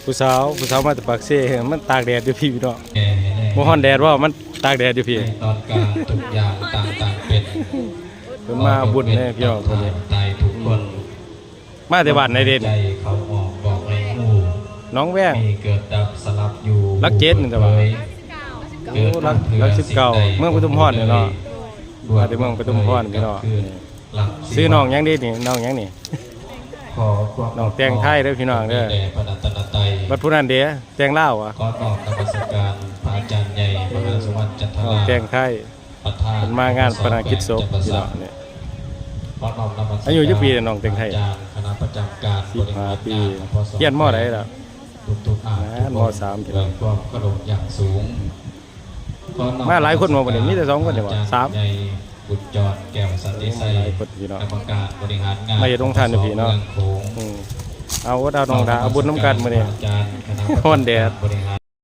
ຜູ້ສາວ ຜູ້ສາວມາແຕ່ປາກເຊ ມັນຕາກແດດຢູ່ພີ້ພີ່ນ້ອງ. ບໍ່ຮ້ອນແດດບໍ່? ມັນຕາກແດດຢູ່ພີ້. ໃນຕອນການທຸກຢ່າງຕ່າງໆເປັນ ເພິ່ນມາເອົາບຸນເດ້ພີ່ນ້ອງ ເພິ່ນນີ້ ໃຕ້ທຸກຄົນ ມາແຕ່ບ້ານໃດເດ? ໃຈເຂົາອອກບອກໃຫ້ຮູ້ ໜອງແວງ ມີເກີດດັບສະຫຼັບຢູ່ ຫຼັກເຈັດນີ້ແຫຼະວ່າ ເກີດ ໂອ້ ຫຼັກ ຫຼັກສິບເກົ້າ ເມືອງປະທຸມພອນນີ້ເນາະ. ມາແຕ່ເມືອງປະທຸມພອນພີ່ນ້ອງ. ຊື່ນ້ອງຫຍັງເດນີ້? ນ້ອງຫຍັງນີ້? ນ້ອງແຕງໄທເດີພີ່ນ້ອງເດີ. ບັດຜູ້ນັ້ນເດ ແຕງລາວຫວາ? ຂໍນ້ອມນະມັດສະການພະອາຈານໃຫຍ່ ມະຫາສຸວັນ ຈັນທະລາ ນ້ອງແຕງໄທ ປະທານ ເພິ່ນມາງານປະນາກິດສົບພີ່ນ້ອງນີ້. ຂໍນ້ອມນະມັດສະການ ອາຍຸຈັກປີແລ້ວນ້ອງແຕງໄທ? ອາຈານຄະນະປະຈຳການ ສິບຫ້າປີ. ຮຽນ ມໍ ໃດລະ? ທຸກໆທ່ານ ມ ສາມ ພີ່ນ້ອງ ດ້ວຍຄວາມເຄົາລົບຢ່າງສູງ. ມາຫຼາຍຄົນບໍ່ມື້ນີ້? ມີແຕ່ສອງຄົນນີ້ຫວາ? ສາມ ໃຫຍ່ ບຸນຈອນ ແກ້ວສັນຕິໄຊ ໂອ້ ຫຼາຍຄົນພີ່ນ້ອງ ກຳມະການບໍລິຫານງານ ມາເຮັດໂຮງທານຢູ່ພີ້ເນາະ. ອືມ ເອົາ ເອົາ ນ້ອງຫຼາ ເອົາບຸນນຳກັນມື້ນີ້. ອາຈານຄະນະປະຈຳການ ຮອນແດດ ບໍລິ